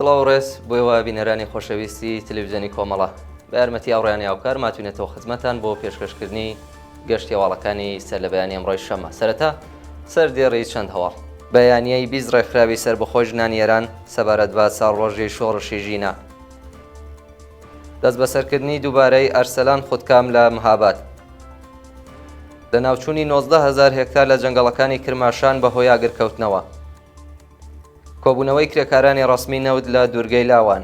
سڵاو و ڕێز بۆ ئێوە بینەرانی خۆشەویستی تەلەڤیزیۆنی کۆمەڵە. بە یارمەتی هاوڕێیانی هاوکار ماتوینەتەوە خزمەتان بۆ پێشکەشکردنی گەشتی هەواڵەکانی سەرلەبەیانی ئەمڕۆی شەممە. سەرەتا سەردێڕی چەند هەواڵ. بەیانیەی 20 ڕێکخراوی سەربەخۆی ژنانی ئێران سەبارەت بە ساڵڕۆژی شۆڕشی ژینا. دەستبەسەرکردنی دووبارەی ئەرسەلان خودکام لە مهاباد. لەناوچوونی 19 هەزار هێکتار لە جەنگەڵەکانی کرماشان بەهۆی ئاگرکەوتنەوە. کۆبوونەوەی کرێکارانی ڕەسمی نەوت لە دوورگەی لاوان.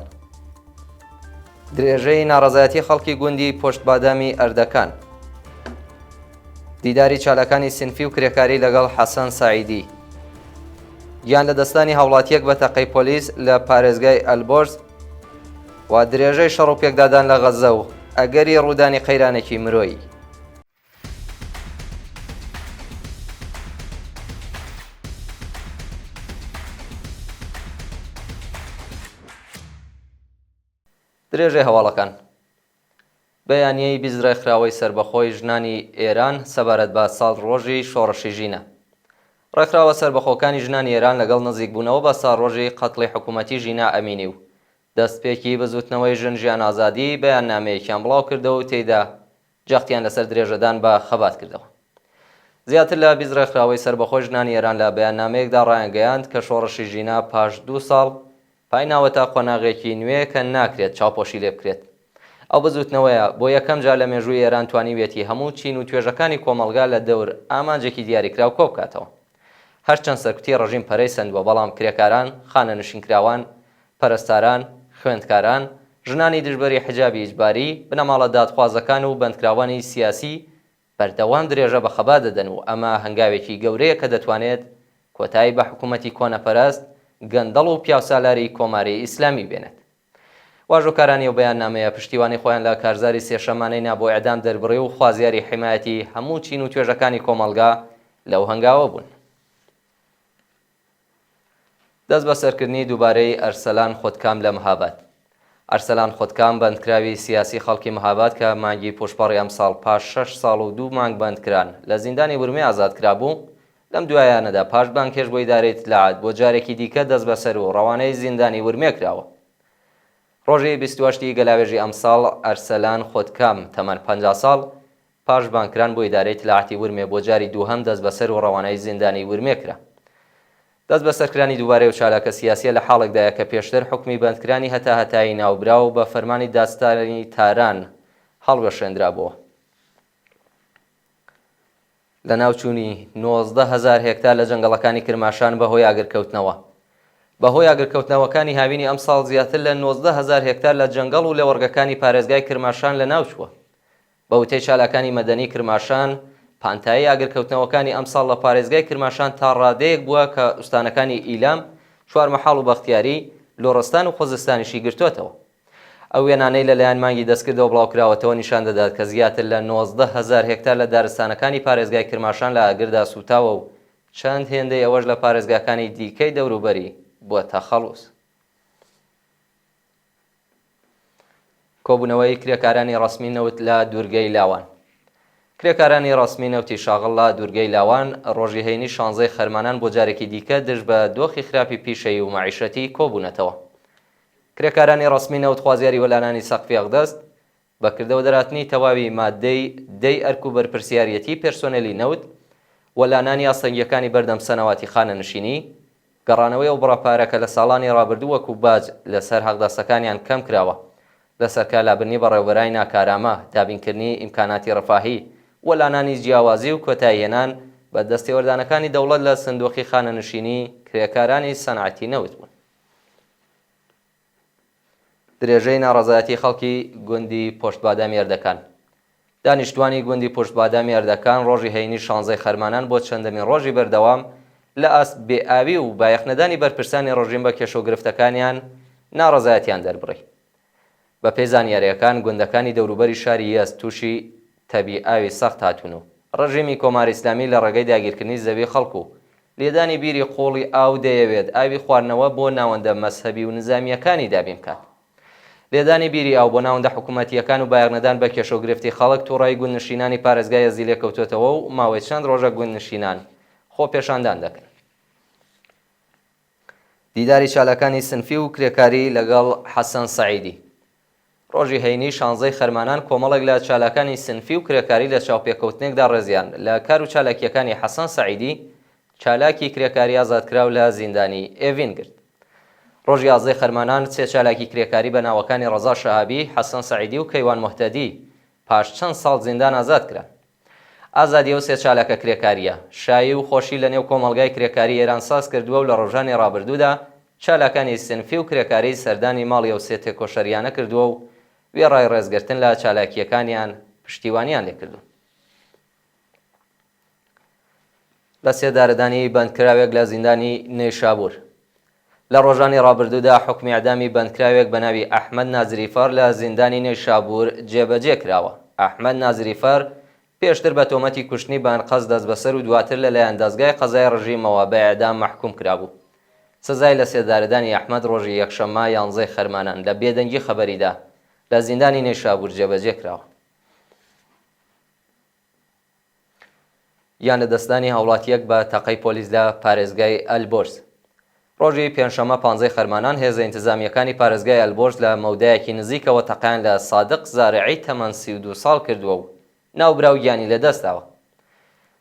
درێژەی ناڕەزایەتی خەڵکی گوندی پۆشتبادامی ئەردەکان. دیداری چالاکانی سنفی و کرێکاری لەگەڵ حەسەن سەعیدی. گیان لەدەستدانی هاوڵاتییەک بە تەقەی پۆلیس لە پارێزگای ئەلبۆرز و درێژەی شەڕ و پێکدادان لە غەززە و ئەگەری ڕوودانی قەیرانێکی مرۆیی. درێژەی هەواڵەکان. بەیانیەی 20 ڕێکخراوەی سەربەخۆی ژنانی ئێران سەبارەت بە ساڵڕۆژی شۆڕشی ژینا. ڕێکخراوە سەربەخۆکانی ژنانی ئێران لەگەڵ نزیکبوونەوە بە ساڵڕۆژی قەتڵی حکوومەتی ژینا ئەمینی و دەستپێکی بزووتنەوەی ژن ژیان ئازادی بەیاننامەیەکیان بڵاوکردەوە و تێیدا جەختیان لەسەر درێژەدان بە خەبات کردەوە. زیاتر لە 20 ڕێکخراوەی سەربەخۆی ژنانی ئێران لە بەیاننامەیەکدا ڕایانگەیاند کە شۆڕشی ژینا پاش دوو ساڵ پای ناوەتە قۆناغێکی نوێ کە ناکرێت چاوپۆشی لێ بکرێت. ئەو بزووتنەوەیە بۆ یەکەم جار لە مێژووی ئێران توانیویەتی هەموو چین و توێژەکانی کۆمەڵگا لە دەور ئامانجێکی دیاریکراو کۆبکاتەوە. هەرچەند سەرکوتی ڕژیم پەرەی سەندووە بەڵام کرێکاران، خانەنشینکراوان، پەرستاران، خوێندکاران، ژنانی دژبەری حیجابی ئیجباری، بنەماڵە دادخوازەکان و بەندکراوانی سیاسی بەردەوام درێژە بە خەبات دەدەن و ئەمە هەنگاوێکی گەورەیە کە دەتوانێت کۆتایی بە حکوومەتی کۆنەپەرست، گەندەڵ و پیاوسالاری کۆماری ئیسلامی بێنێت. واژۆکارانی ئەو بەیاننامەیە پشتیوانی خۆیان لە کارزاری سێشەممانەی نا بۆ ئێعدام دەربڕی و خوازیاری حیمایەتی هەموو چین و توێژەکانی کۆمەڵگا لەو هەنگاوە بوون. دەستبەسەرکردنی دووبارەی ئەرسەلان خودکام لە مهاباد. ئەرسەلان خودکام بەندکراوی سیاسی خەڵکی مهاباد کە مانگی پووشپەڕی ئەمساڵ پاش شەش ساڵ و دوو مانگ بەندکران لە زیندانی ورمێ ئازاد کرابوو، لەم دوایانەدا پاش بانگهێشت بۆ ئیدارەی ئیتلاعات بۆ جارێکی دیکە دەستبەسەر و ڕەوانەی زیندانی ورمێ کراوە. ڕۆژی 28 ی گەلاوێژی ئەمساڵ ئەرسەلان خودکام تەمەن 50 ساڵ پاش بانگکران بۆ ئیدارەی ئیتلاعاتی ورمێ بۆ جاری دووهەم دەستبەسەر و ڕەوانەی زیندانی ورمێ کرا. دەستبەسەرکرانی دووبارەی ئەو چالاکە سیاسییە لە حاڵێکدایە کە پێشتر حوکمی بەندکرانی هەتاهەتایی ناوبراو بە فەرمانی دادستانی تاران هەڵوەشێندرابۆوە. لەناوچوونی 19 هەزار هێکتار لە جەنگەڵەکانی کرماشان بەهۆی ئاگرکەوتنەوە بەهۆی ئاگرکەوتنەوەکانی هاوینی ئەمساڵ زیاتر لە 19 هەزار هێکتار لە جەنگەڵ و لەوەڕگەکانی پارێزگای کرماشان لەناوچووە. بە وتەی چالاکانی مەدەنی کرماشان، پانتایی ئاگرکەوتنەوەکانی ئەمساڵ لە پارێزگای کرماشان تا ڕادەیەک بووە کە ئوستانەکانی ئیلام، چوارمەحاڵ و بەختیاری، لوڕستان و خوزستانیشی گرتۆتەوە. ئەو وێنانەی لە لایەن مانگی دەستکردەوە بڵاوکراوەتەوە نیشان دەدات کە زیاتر لە 19 هەزار هێکتار لە دارستانەکانی پارێزگای کرماشان لە ئاگردا سووتاوە و چەند هێندەی ئەوەش لە پارێزگاکانی دیکەی دەوروبەری بووەتە خەڵووز. کۆبوونەوەی کرێکارانی ڕەسمی نەوت لە دوورگەی لاوان کرێکارانی ڕەسمی نەوتی شاغڵ لە دوورگەی لاوان ڕۆژی هەینی شانزەی خەرمانان بۆ جارێکی دیکە دژ بە دۆخی خراپی پیشەیی و مەعیشەتی کۆبوونەتەوە. کرێکارانی ڕەسمی نەوت خوازیاری وەلانانی سەقفی ئەقدەست، بە کردەوە دەرهاتنی تەواوی ماددەی دەی ئەرک و بەرپرسیاریەتی پێرسۆنێلی نەوت، وەلانانی ئاستەنگییەکانی بەردەم سەنەواتی خانەنشینی، گەڕانەوەی ئەو بڕە پارە کە لە ساڵانی ڕابردوو وەکو باج لەسەر حەقدەستەکانیان کەم کراوە، لەسەرکار لابردنی بەڕێوەبەرانی ناکارامە، دابینکردنی ئیمکاناتی ڕەفاهی، وەلانانی جیاوازی و کۆتاییهێنان بە دەستێوەردانەکانی دەوڵەت لە سندوقی خانەنشینی کرێکارانی سەنعەتی نەوت بوون. درێژەی ناڕەزایەتی خەڵکی گوندی پۆشتبادامی ئەردەکان دانیشتوانی گوندی پشتبادامی ئەردەکان ڕۆژی هەینی شانزەی خەرمانان بۆ چەندەمین ڕۆژی بەردەوام لە ئاست بێ ئاوی و بایەخنەدانی بەرپرسانی ڕژیم بە کێشە و گرفتەکانیان ناڕەزایەتیان دەربڕی. بە پێی زانیارییەکان گوندەکانی دەوروبەری شاری یەزد تووشی تەبی ئاوی سەخت هاتوون و ڕژیمی کۆماری ئیسلامی لە ڕێگەی داگیرکردنی زەوی خەڵک و لێدانی بیری قووڵی ئاو دەیەوێت ئاوی خواردنەوە بۆ ناوەندە مەزهەبی و نزامییەکانی دابین بکات. لێدانی بیری ئاو بۆ ناوەندە حکوومەتییەکان و بایەخنەدان بە کێشە و گرفتی خەڵک تووڕەیی گوندنشینانی پارێزگای یەزدی لێکەوتووەتەوە و ماوەی چەند ڕۆژە گوندنشینان خۆپێشاندان دەکەن. دیداری چالاکانی سنفی و کرێکاری لەگەڵ حەسەن سەعیدی. ڕۆژی هەینی شانزەی خەرمانان کۆمەڵێک لە چالاکانی سنفی و کرێکاری لە چاوپێکەوتنێکدا ڕێزیان لە کار و چالاکییەکانی حەسەن سەعیدی چالاکی کرێکاری ئازادکراو لە زیندانی ئێڤین گرت. ڕۆژی یازدەی خەرمانان سێ چالاکی کرێکاری بە ناوەکانی ڕەزا شەهابی، حەسەن سەعیدی و کەیوان موهتەدی پاش چەند ساڵ زیندان ئازاد کران. ئازادی ئەو سێ چالاکە کرێکارییە، شایی و خۆشی لە نێو کۆمەڵگای کرێکاری ئێران ساز کردووە و لە ڕۆژانی ڕابردوودا چالاکانی سنفی و کرێکاری سەردانی ماڵی ئەو سێ تێکۆشەریانە کردووە و وێڕای ڕێزگرتن لە چالاکییەکانیان پشتیوانیان لێ کردوون. لە سێدارەدانی بەندکراوێک لە زیندانی نەیشابوور. لە ڕۆژانی ڕابردوودا حوکمی ئێعدامی بەندکراوێک بە ناوی ئەحمەد نازریفەر لە زیندانی نەیشابوور جێبەجێ کراوە. ئەحمەد نازریفەر پێشتر بە تۆمەتی کوشتنی بە ئەنقەست دەستبەسەر و دواتر لە لایەن دەزگای قەزای ڕژیمەوە بە ئێعدام مەحکووم کرابوو. سزای لەسێدارەدانی ئەحمەد ڕۆژی یەکشەممە یانزەی خەرمانان لە بێدەنگی خەبەریدا لە زیندانی نەیشابوور جێبەجێ کراوە. گیان لەدەستدانی هاوڵاتییەک بە تەقەی پۆلیس لە پارێزگای ئەلبۆرز. ڕۆژی پێنجشەممە پانزەی خەرمانان هێزە ئینتزامییەکانی پارێزگای ئەلبۆرز لە مەودایەکی نزیکەوە تەقەیان لە سادق زارعی تەمەن 32 ساڵ کردووە و ناوبراو گیانی لەدەستداوە.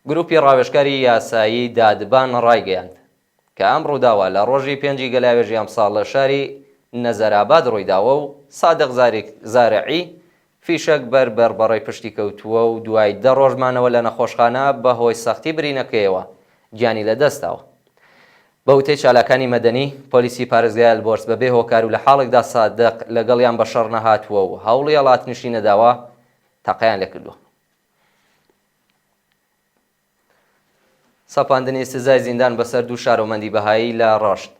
گروپی ڕاوێژکاری یاسایی دادبان ڕایگەیاند، کە ئەم ڕووداوە لە ڕۆژی پێنجی گەلاوێژی ئەمساڵ لە شاری نەزەرئاباد ڕوویداوە و سادق زارعی فیشەک بەر بەڕبەڕەی پشتی کەوتووە و دوای دە ڕۆژ مانەوە لە نەخۆشخانە بەهۆی سەختی برینەکەیەوە گیانی لەدەستداوە. بە وتەی چالاکانی مەدەنی، پۆلیسی پارێزگای ئەلبۆرز بەبێ هۆکار و لە حاڵێکدا سادق لەگەڵیان بە شەڕ نەهاتووە و هەوڵی هەڵاتنیشی نەداوە، تەقەیان لێکردووە. سەپاندنی سزای زیندان بەسەر دوو شارۆمەندی بەهایی لە ڕەشت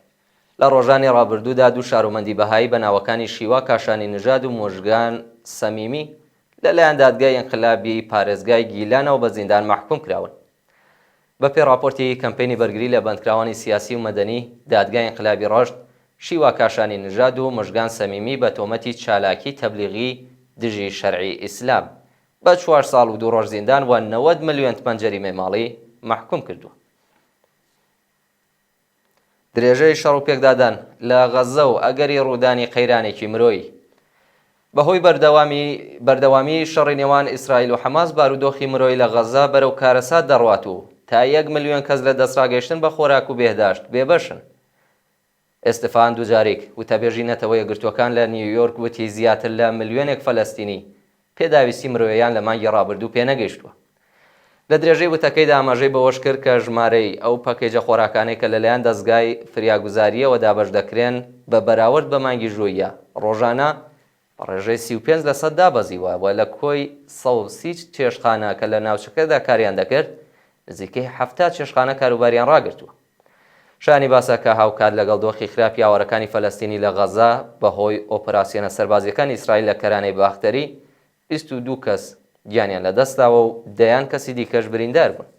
لە ڕۆژانی ڕابردوودا دوو شارۆمەندی بەهایی بە ناوەکانی شیوا کاشانی نژاد و موژگان سەمیمی لەلایەن دادگای ئینقلابی پارێزگای گیلانەوە بە زیندان مەحکوم کراون. بەپێی ڕاپۆرتی کەمپەینی بەرگری لە بەندکراوانی سیاسی و مەدەنی دادگای ئینقلابی ڕەشت، شیوا کاشانی نژاد و موژگان سەمیمی بە تۆمەتی چالاکی تەبلیغی دژی شەرعی ئیسلام بە چوار ساڵ و دوو ڕۆژ زیندان و 90 ملیۆن تمەن جەریمەی ماڵی مەحکوم کردووە. درێژەی شەڕ و پێکدادان لە غەززە و ئەگەری ڕوودانی قەیرانێکی مرۆیی. بەهۆی بەردەوامی بەردەوامی شەڕی نێوان ئیسرائیل و حەماس بارودۆخی مرۆیی لە غەززە بەرەو کارەسات دەڕوات و تا یەک ملیۆن کەس لە دەستڕاگەیشتن بە خۆراک و بێهداشت بێبەشن. ئێستفان دوجاریک، وتەبێژی نەتەوە یەکگرتووەکان لە نیویۆرک وتی زیاتر لە ملیۆنێک فەلەستینی پێداویستی مرۆیەیان لە مانگی ڕابردوو پێنەگەیشتووە. لە درێژەی وتەکەیدا ئاماژەی بەوەش کرد کە ژمارەی ئەو پەکەیجە خۆراکانەی کە لەلایەن دەزگای فریاگوزارییەوە دابەش دەکرێن بە بەراورد بە مانگی ژوئیە ڕۆژانە بە ڕێژەی 35 لەسەد دابەزیوە و لە کۆی 130 چێشتخانە کە لە ناوچەکەدا کاریان دەکرد نزیکەی 70 چێشتخانە کاروباریان ڕاگرتووە. شایانی باسە کە هاوکات لەگەڵ دۆخی خراپی ئاوارەکانی فەلەستینی لە غەزە بەهۆی ئۆپراسیۆنە سەربازییەکانی ئیسرائیل لە کەرانەی باختەری 22 کەس گیانیان لەدەستداوە و دەیان کەسی دیکەش بریندار بوون.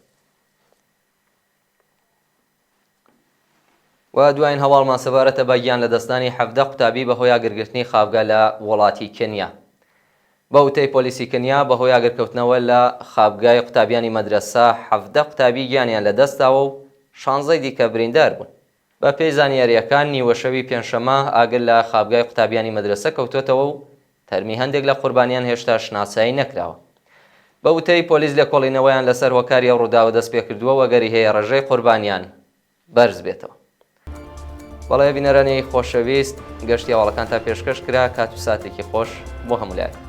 و دوایین هەواڵمان سەبارەتە بە گیان لەدەستدانی 17 قوتابی بەهۆی ئاگرگرتنی خابگە لە وڵاتی کنیا. بە وتەی پۆلیسی کنیا، بەهۆی ئاگرکەوتنەوە لە خابگای قوتابیانی مەدرەسە، 17 قوتابی گیانیان لەدەستداوە و شانزەی دیکە بریندار بوون. بەپێی زانیارییەکان، نیوەشەوی پێنجشەممە ئاگر لە خابگای قوتابیانی مەدرەسە کەوتووەتەوە و تەرمی هەندێک لە قوربانیان هێشتا شناسایی نەکراوە. بە وتەی پۆلیس لێکۆڵینەوەیان لەسەر هۆکاری ئەو ڕووداوە دەستپێکردووە و ئەگەری هەیە ڕێژەی قوربانیان بەرز بێتەوە. بەڵێ بینەرانی خۆشەویست گەشتی هەواڵەکانتان پێشکەش کرا کات و ساتێکی خۆش بۆ هەموو لایەک.